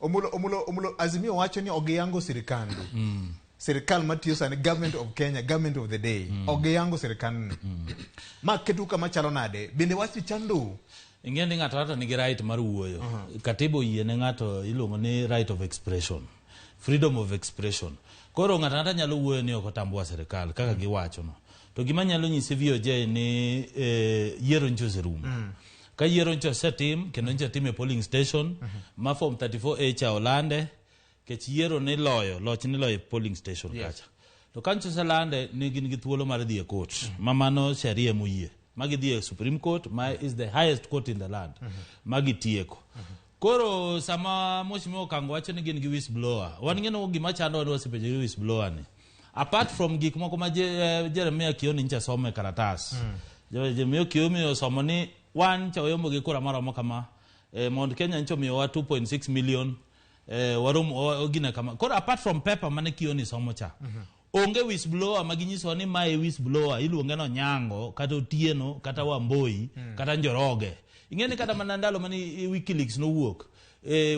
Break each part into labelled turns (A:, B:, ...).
A: Omulo, Omulo, Omulo, Azimio wacho ni ok giyango sirikande. Sirikal matiyo sani, government of Kenya, government of the day. Ok giyango sirikandni. Ma ketu kama chalo nade? Bende wach chandou?
B: Ing'e ni ng'ato ng'ato nigi right mar wuoyo. Katiba oyie ne ng'ato iluongo ni right of expression. Freedom of expression. Koro ng'ato ang'ata nyalo wuoyo ni ok otambua sirikal kaka giwacho no. To gima nyalo nyisi VOJ ni yiero nyocha oserumo. Ka yiero nyocha osetim kendo nyocha otim e polling station ma form 34A cha olande kech yiero ni loyo loch ni loyo e polling station kacha. To ka nyocha oselande ni gin gi thuolo mar dhi e court ma mano sheria moyie ma gidhi e Supreme Court ma is the highest court in the land ma gitieko. Koro sama Mheshimiwa Okango wacho ni gin gi whistleblower, wan ng'eno gima chandowa ni wasepenjo gi whistleblower ni. Apart from gik moko ma Jeremiah Kioni ncha somo e karatas. Jeremiah Kioni osomo ni wan cha wayombo gi kura maromo kama, Mount Kenya ncha omiyowa 2.6 million, waromo gine kama. Koro apart from paper mane Kioni somo cha, onge whistleblower ma ginyisowa ni mae whistleblower iluonge ni Onyango kata Otieno kata Wamboi kata Njoroge. Ing'e ni kata mana ndalo mane WikiLeaks nowuok,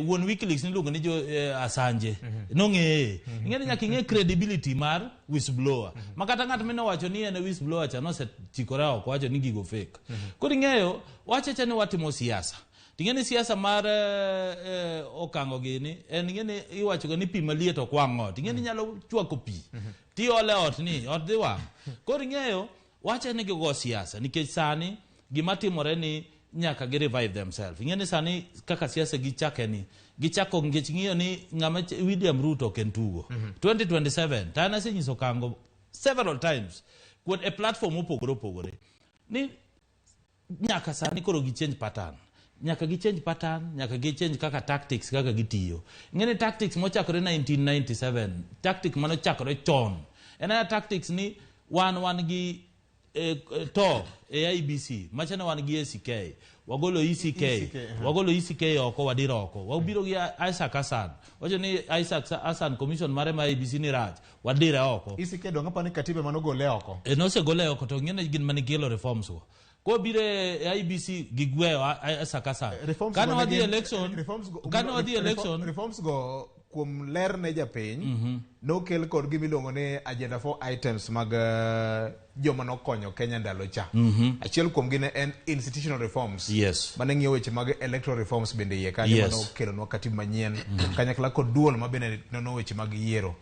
B: wuon WikiLeaks niluongo ni jo Assange nong'eye. Ing'e ni nyaka ing'e credibility mar whistleblower. Ma kata ng'at mane owacho ni en e whistleblower cha nosechikore oko wacho ni gigo fake. Koro ing'eyo wachacha ni watimo siasa. Ting'e ni siasa mar Okango gini en ing'e ni iwacho ga ni pi maliet ok wang' ot. Ing'e ni inyalo chwako pi tiole ot ni ot dhi wang'. Koro ing'eyo wacha ni gigo siasa nikech sani gima timore ni nyaka gi revive themselves. Ing'e ni sani kaka siasa gichake ni gichako nikech ng'iyo ni ng'ama William Ruto ok en tugo. 2027 to an asenyiso Okango several times kuon e platform mopogore opogore ni nyaka sani koro gi change pattern. Nyaka gi change pattern, nyaka gi change kaka tactics kaka gitiyo. Ing'e ni tactics mochakore 1997, tactic manochakore chon. En aya tactics ni wan gi to e IEBC, macha ne wan gi ACK, wagolo ECK,
A: ECK,
B: wagolo ECK oko wadiro oko. Wabiro gi Isaac Hassan. Wacho ni Isaac Hassan commission mare ma IEBC ni rach, wadire oko.
A: ECK dong' apani katiba manogole oko.
B: Nosegole oko to ng'ene gin mane gikelo reforms go. Kobiro e IEBC gigweyo Isaac Hassan.
A: Reforms
B: Kane
A: go ne
B: wadhi
A: gin-
B: election,
A: reforms go-
B: kane wadhi election,
A: reforms go kuom ler ne japiny nokel kod gima iluongo ni agenda 4 items mag joma nokonyo Kenya ndalo cha. Achiel kuom gi ne en institutional reforms. Mane ng'iyo weche mag electoral reforms bende iye kanyo mane okelonwa katiba manyien kanyakla kod duol ma bende nono weche mag yiero.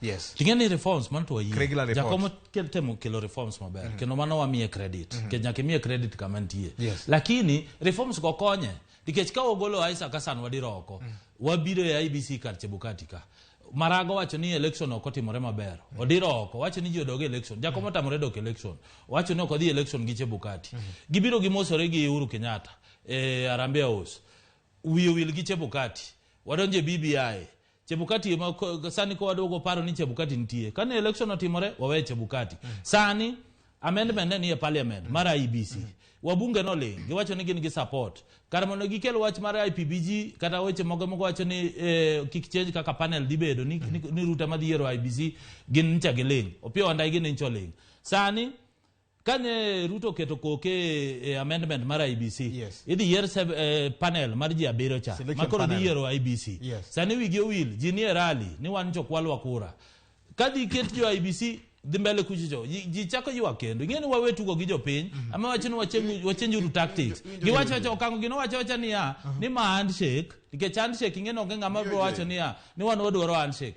A: Yes.
B: Ting'e ni reforms mano to wayie.
A: Regular report.
B: Jakom temo kelo reforms maber kendo mano wamiye credit. Nikech nyaka imiye credit kama nitie. Lakini reforms go konye nikech ka wagolo Isaac Hassan wadiro oko, wabiro e IEBC kar Chebukati ka. Marago wacho ni election ok otimore maber. Odiro oko, wacho ni ji odog e election. Jakom otamore dok election. Wacho ni ok odhi election gi Chebukati. Gibiro gimosore gi Uhuru Kenyatta e Harambee House. Wiye owil gi Chebukati. Wadonjo e BBI. Chebukati ema sani ko waduogo paro ni Chebukati nitie. Kane election otimore, wawe Chebukati. Sani amendment ne nie parliament mar IEBC. Wabunge noling, giwacho ni gin gi support. Kar mondo gikel wach mar IPBG kata weche moko moko wacho ni kik change kaka panel dhi bedo ni Ruto ema dhi yiero IEBC, gin ncha giling. Opiyo Wandayi gin ncha oling. Sani kane Ruto oketo koke e amendment mar IEBC, idhi yier panel mar ji 7 cha,
A: Selection
B: ma koro dhi
A: panel.
B: yiero IEBC. Sani wigi owil, ji nie rally ni wan ncho kwalwa kura. Ka dhi ket jo IEBC dhi mbele kuchocho, ji chako ywak kendo. Ing'e ni wawe tugo gi jopiny, ama wacho ni wachenjuru tactics. Giwacho wacho Okango gino wacho wacha niya, ni ma handshake, nikech handshake ing'e ni onge ng'ama biro wacho niya, ni wan wadwaro handshake.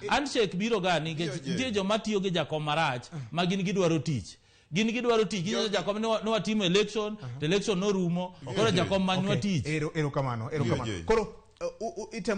B: Handshake biro ga nikech nitie joma tiyo gi jakom marach ma gin gidwaro tich. Gin gidwaro tich. Ginyiso jakom ni watimo election, to election norumo, koro jakom manywa tich.
A: Erokamano, erokamano. Koro itemo